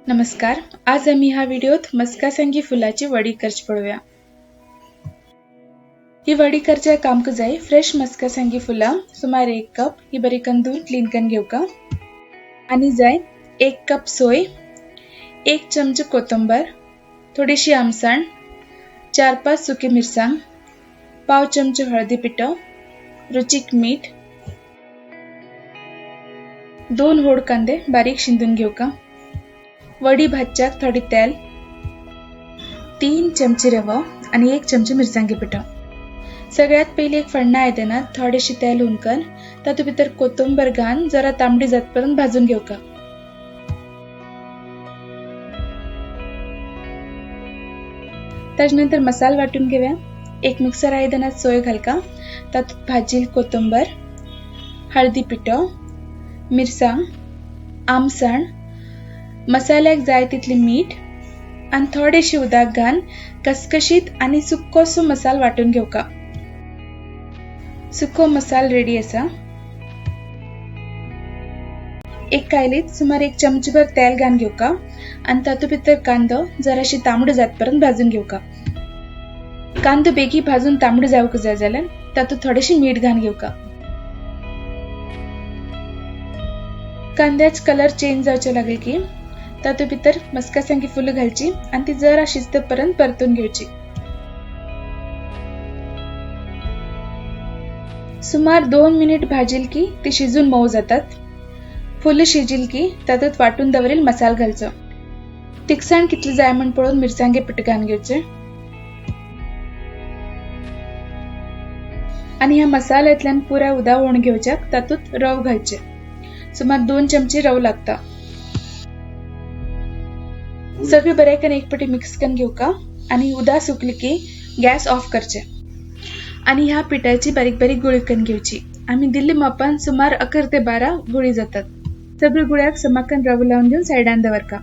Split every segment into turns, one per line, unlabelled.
नमस्कार, आज आम्ही ह्या व्हिडिओत मस्कासांगी फुलाची वडी करची पळोवया। ही वडी करच्या कामक जाय फ्रेश मस्कासांगी फुला सुमार 1 कप ही बरी कंदून क्लीन करून घेवका आणि जाय 1 कप सोय, 1 चमचा कोथिंबीर, थोडीशी आमसाण, 4-5 सुकी मिरसांग, 1/4 चमचा हळदी पिठो, रुचीक मीठ, 2 होड कांदे बारीक शिंदून घेवका, वडी भाजच्याक थोडी तेल, 3 चमचे रवा आणि 1 चमचे मिरसांगे पिठो। सगळ्यात पहिले एक फण्णा आयदनात थोडेशी तेल हुनकन तातूंत भितर कोथिंबीर घालून जरा तांबडी जातपर्यंत भाजून घेवका। ताजे नंतर मसाला वाटून घेऊया। एक मिक्सर आयदनात सोय घालका, तातूंत भाजील कोथिंबीर, हळदी पिठो, मिरसांग, आमसाण, मसाल्याक जाय तितली मीठ आणि थोडेशे उदक घालून कसकशीत आणि सुकोसो मसाला वाटून घेवका। सुको मसाला रेडी आसा। एक कायलीत सुमार 1 चमचभर तेल घालून घेवका आणि तातूंत भितर कांदो जराशी तांबडो जातपर्यंत भाजून घेवका। कांदो बेगी भाजून तांबडो जावंक जाय जाल्यार तातूंत थोडेशे मीठ घालून घेवका। कांद्याच कलर चेंज जावचे लागले की तातूंत भितर मस्कासांगी फुलां घालची आणि ती जरा शिजतपर्यंत परतून घेवची। सुमार 2 मिनिट भाजील की ती शिजून मऊ जातात। फुलं शिजील की तातूंत वाटून दवरील मसाला घालचो। तिखसाण कितली जाय म्हण पळोवन मिरसांगे पीठ घालून घेवचें आनी ह्या मसाल्यांतल्यान पुराय उदक ओण घेवच्याक तातूंत रव घालचें। सुमार 2 चमचे रव लागता। सगळे बरे करून एक पटी मिक्स करून घेवका आनी उदक सुकली की गॅस ऑफ करचे आनी ह्या पिठाची बारीक बारीक गुळी करून घेवची। आमी दिल्ली मापान सुमार 11 ते 12 गुळी जातात। सगळे गुळ्याक समाकन रव लावन घेवन सायडान दवरका।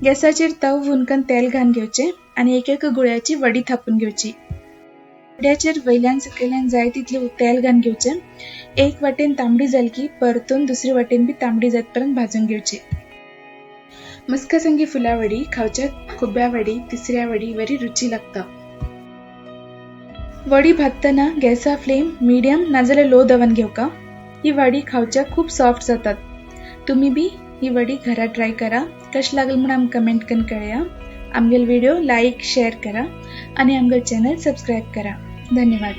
गॅसाचेर तव हुनकन तेल घालून घेवचे आनी एक एक गुळ्याची वडी थापून घेवची। वड्याचेर वयल्यान सकयल्यान जाय तितले तेल घालून घेवचे। एक वाटेन तांबडी जाली की परतून दुसरी वाटेन बी तांबडी जातपर्यंत भाजून घेवची। मस्कासांगी फुला वडी खावच्या खुब्या वडी, तिसऱ्या वडी वरी रुची लागता। वडी भाजतना गॅसा फ्लेम मीडियम नाजाल्यार लो दवरून घेवका। ही वडी खावच्या खूब सॉफ्ट जातात। तुम्ही बी ही वडी घरा ट्राय करा। कशी लागल म्हणून आमकां कमेंट करून कळया। आमगेल व्हिडिओ लाईक शेअर करा आणि आमगेल चॅनल सबस्क्राईब करा। धन्यवाद।